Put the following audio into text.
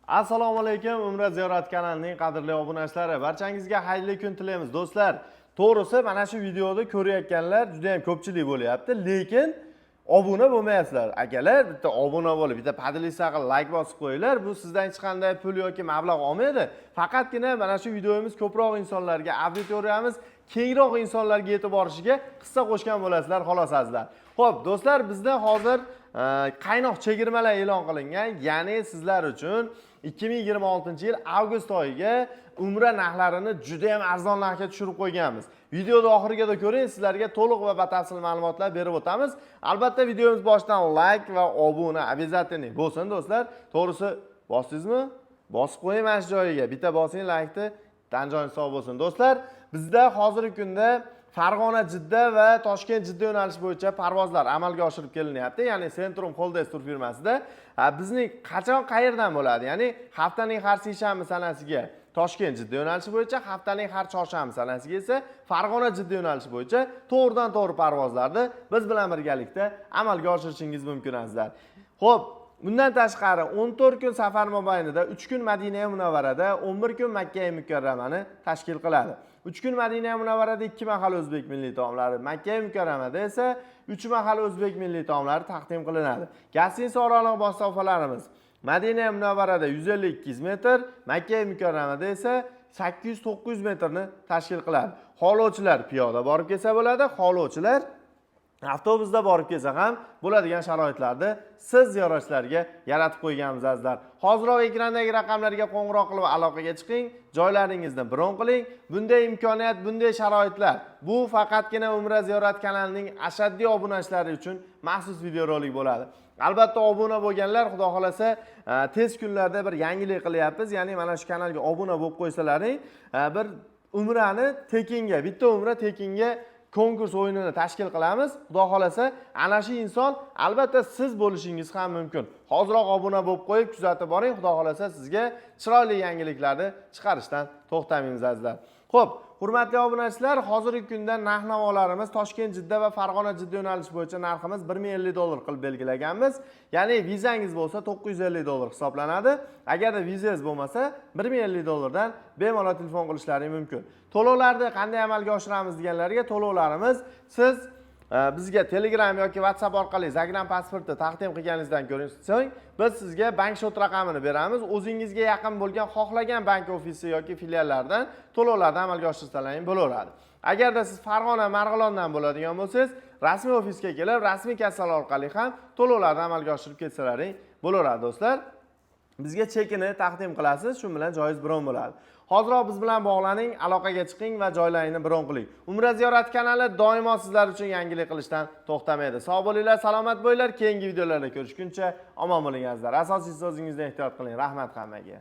Assalomu alaykum, Umra ziyorat kanalining qadrli obunachilari. Barchangizga xayrli kun tilaymiz, do'stlar. To'g'risi, mana shu videoda ko'rayotganlar juda ham ko'pchilik bo'lyapti, lekin obuna bo'lmayapsizlar. Akalar, bitta obuna bo'lib, bitta поделиться qilib, layk bosib qo'yinglar. Bu sizdan hech qanday pul yoki mablag' olmaydi. Faqatgina mana shu videomiz ko'proq insonlarga, auditoriyamiz kengroq insonlarga yetib borishiga hissa qo'shgan bo'lasizlar, xolos, azizlar. Xo'p, do'stlar, bizda hozir qaynoq chegirmalar e'lon qilingan, ya'ni sizlar uchun 2026-yil avgust oyiga umra narxlarini juda ham arzon narxga tushirib qo'yganmiz. Videoni oxirigacha ko'ring, sizlarga to'liq va batafsil ma'lumotlar berib o'tamiz. Albatta, videomiz boshidan layk va obuna обязательный bo'lsin, do'stlar. To'g'risi, bosdingizmi? Bosib qo'ying mana shu joyiga. Bitta bosing laykni, tan joyingiz sog' bo'lsin. Do'stlar, bizda hozirgi kunda Farg'ona Jidda va Toshkent Jidda yo'nalishi bo'yicha parvozlar amalga oshirib kelinyapti. Ya'ni Centrum Holidays tur firmasida. Bizning qachon, qayerdan bo'ladi? Ya'ni haftaning har seshanba sanasiga Toshkent Jidda yo'nalishi bo'yicha, haftaning har chorshanba sanasiga esa Farg'ona Jidda yo'nalishi bo'yicha to'g'ridan to'g'ri parvozlarni biz bilan birgalikda amalga oshirishingiz mumkin, azizlar. Xo'p, bundan tashqari 14 kun safar mobaynida 3 kun Madina Munavvarada, 11 kun Makka Mukarramani tashkil qiladi. 3 kun Madina Munavvarada 2 mahal o'zbek milliy taomlari, Makka Mukarramada esa 3 mahal o'zbek milliy taomlari taqdim qilinadi. Гостиница oraliq masofalarimiz Madina Munavvarada 150-200 metr, Makka Mukarramada esa 800-900 metrni tashkil qiladi. Xohlovchilar piyoda borib kelsa bo'ladi, xohlovchilar avtobusda borib kelsa ham bo'ladigan sharoitlarni siz ziyoratchilarga yaratib qo'yganmiz, azizlar. Hoziroq ekrandagi raqamlarga qo'ng'iroq qilib aloqaga chiqing, joylaringizni bron qiling. Bunday imkoniyat, bunday sharoitlar bu faqatgina Umra ziyorat kanalining ashaddiy obunachilari uchun maxsus videorolik bo'ladi. Albatta, obuna bo'lganlar, xudo xohlasa, tez kunlarda bir yangilik qilyapmiz. Ya'ni mana shu kanalga obuna bo'lib qo'ysalaring, bir umrani tekinga, bitta umra tekinga konkurs o'yinini tashkil qilamiz. Xudo xohlasa, ana shu inson albatta siz bo'lishingiz ham mumkin. Hoziroq obuna bo'lib qo'yib, kuzatib boring. Xudo xohlasa, sizga chiroyli yangiliklarni chiqarishdan to'xtamaymiz, azizlar. Xo'p, hurmatli obunachilar, hozirgi kunda narx navolarimiz Toshkent Jidda va Farg'ona Jidda yo'nalishi bo'yicha narximiz 1050 dollar qilib belgilaganmiz. Ya'ni vizangiz bo'lsa, 950 dollar hisoblanadi. Agarda vizangiz bo'lmasa, 1050 dollardan bemalol telefon qilishlari mumkin. To'lovlarni qanday amalga oshiramiz deganlarga, to'lovlarimiz siz bizga Telegram yoki WhatsApp orqali загран pasportni taqdim qilganingizdan ko'ring so'ng biz sizga bank счёт raqamini beramiz. O'zingizga yaqin bo'lgan xohlagan bank ofisi yoki filiallaridan to'lovlarni amalga oshirsalaring bo'laveradi. Agarda siz Farg'ona, Marg'ilondan bo'ladigan bo'lsangiz, rasmiy ofisga kelib, rasmiy kassalar orqali ham to'lovlarni amalga oshirib ketsalaring bo'laveradi, do'stlar. Bizga chekini taqdim qilasiz, shu bilan joyingiz bron bo'ladi. Hoziroq biz bilan bog'laning, aloqaga chiqing va joylaringni bron qiling. Umra ziyorat kanali doimo sizlar uchun yangilik qilishdan to'xtamaydi. Sog' bo'linglar, salomat bo'linglar. Keyingi videolarda ko'rishguncha omon bo'ling, azizlar. Asosiysi, o'zingizdan ehtiyot qiling. Rahmat hammaga.